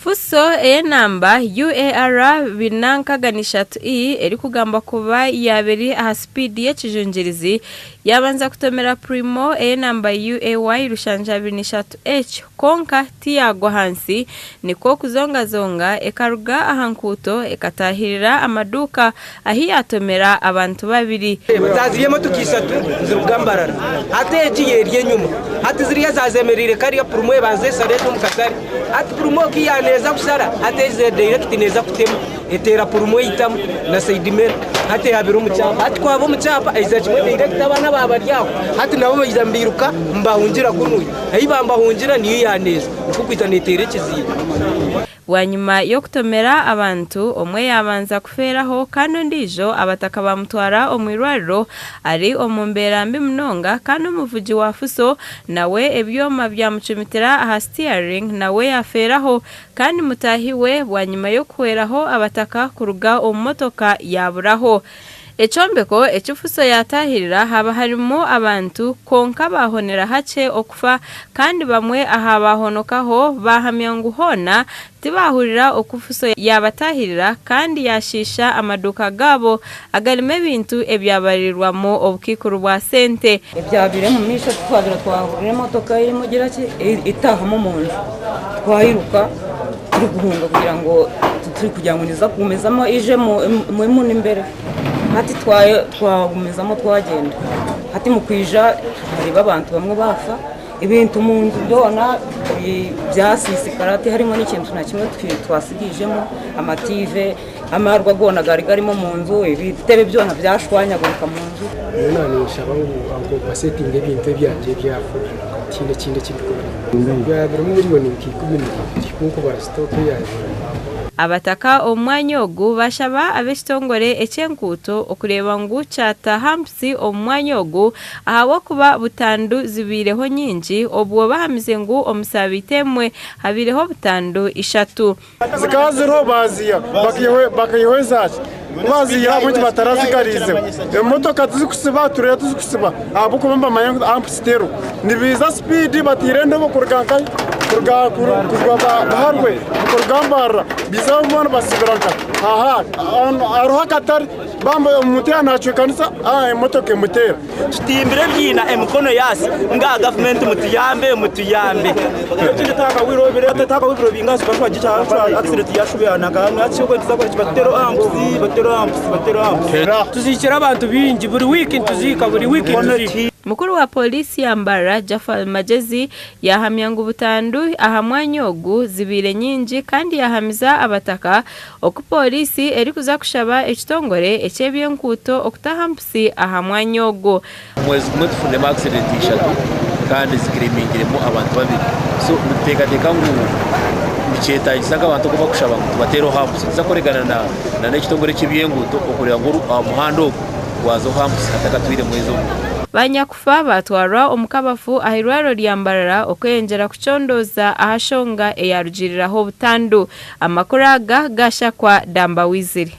Fuso ey'enamba UAR 463E erikugambwa kuba yaaba eri aha sipiidi y'ekijungirizi yaabanza kutomera Premio ey'enamba UAY 723H kwonka tiyaagwa ahansi nikwo kuzongazonga ekaruga aha nkuuto ekataahirira amaduuka ahi yaatomera abantu babiri. Zazirya emotoka ishatu niziruga Mbarara hati egi eri enyuma hati ziriya zazemereire kariya purimo ebanza eshara ezi omu katare hati purimo ku yaneeza kushara hati ezi dayirekiti neeza kutema eteera purimo eyitamu na sayidi mira hati ehabira omu kyapa hati ku haba omu kyapa eiza kimwe dayirekiti abaana baaba bari aho hati nabo baija nibairuka nibahungira kunuya ahi bambahungira niyo yaneeza nikwo kwija neteera ekiziibu. Bwanyima y'okutomera abantu, omwe yaabanza kufeeraho kandi ondiijo abataka baamutwara omu irwariro ari omu mbeera mbi munonga kandi omuvugi wa Fuso nawe ebyoma byamucumitira aha steering nawe yaafeeraho kandi mutaahi we bwanyima y'okuhweraho abataka kuruga omu motoka yaaburaho. Ekyombeko eki Fuso yaataahirira haaba harimu abantu kwonka baahonera hakye okufa kandi bamwe aha baahonokaho baahamya ngu hoona tibaahurira oku Fuso yaabataahirira kandi yaashiisha amaduuka gaabo agarimu ebintu ebyabariirwamu obukaikuru bwa sente. Ebyabaire omu maisho titwagira twahurira emotoka erimu egira ki etaahamu omu nju twayiruka turikuhunga kugira ngu turikugira ngu neeza kugumizamu eije emu embere hati twagumizamu twagyenda hati omu kwija twareeba abantu bamwe baafa ebintu omu nju byona byasiisikara tiharimu n'ekintu na kimwe twasigaizemu amatiive Amaarwa goona gaari garimu omu nju, ebitebe byona byashwanyagurika omu nju. Nyowe naninshaba ngu ankompasetinge ebintu ebyangye ebyafura tihaine ekindi eki ndikuba niinyenda. Byaba birimu miriyoni nka 12 kunkubara sitooka eyaabaire. Abataka omu mwanya ogu bashaba ab'ekitongore eky'enkuuto okureeba ngu kyata hampusi omu mwanya ogu ahabw'okuba butandu zibaireho nyingi obwo bahamize ngu omu saabiiti emwe habaireho butandu ishatu. Zikaba ziriho baaziiha bakaihaho ezaaki ku baaziiha ahabw'enki batarazigariizeho emotoka tizikusiba tureeba tizikusiba ahabw'okuba nibamanya ngu ampusi teriho nibaija sipiidi bataire endobo kuruga nkahi kuruga Biharwe kuruga Mbarara baija boona basibira nka aha hariho akatare omuntu yaaba naacwekanisa emotoka emuteera. Tutimbire ebiina emikono yaasi nga gavumenti mutuyambe mutuyambe. Tuziikire abantu baingi buri wiiki nituziika buri wiiki nituziika. Mukuru wa Pooriisi ya Mbarara, Jaffar Magyezi yaahamya ngu butandu aha mwanya ogu zibaire nyingi kandi yaahamiza abataka oku pooriisi erikuza kushaba ekitongore eky'eby'enkuuto okutaha mpisi aha mwanya ogu. Omu mwezi gumwe tufuniremu accident ishatu kandi zikirimingiremu abantu babiri so nituteekateeka ngu nikyetaagisa nk'abantu oku bakushaba ngu tubateereho humps nituza kukoregana na n'ekitongore eky'ebyenguuto okureeba ngu omuhanda ogu gwazaho humps hatakatwire mwezi ogu. Banyakufa baatwarwa omu kabafu aha irwariro rya Mbarara okweyongyera kucondooza aha shonga eyarugiiriraho butandu. Amakuru aga gaashakwa Damba Wizire.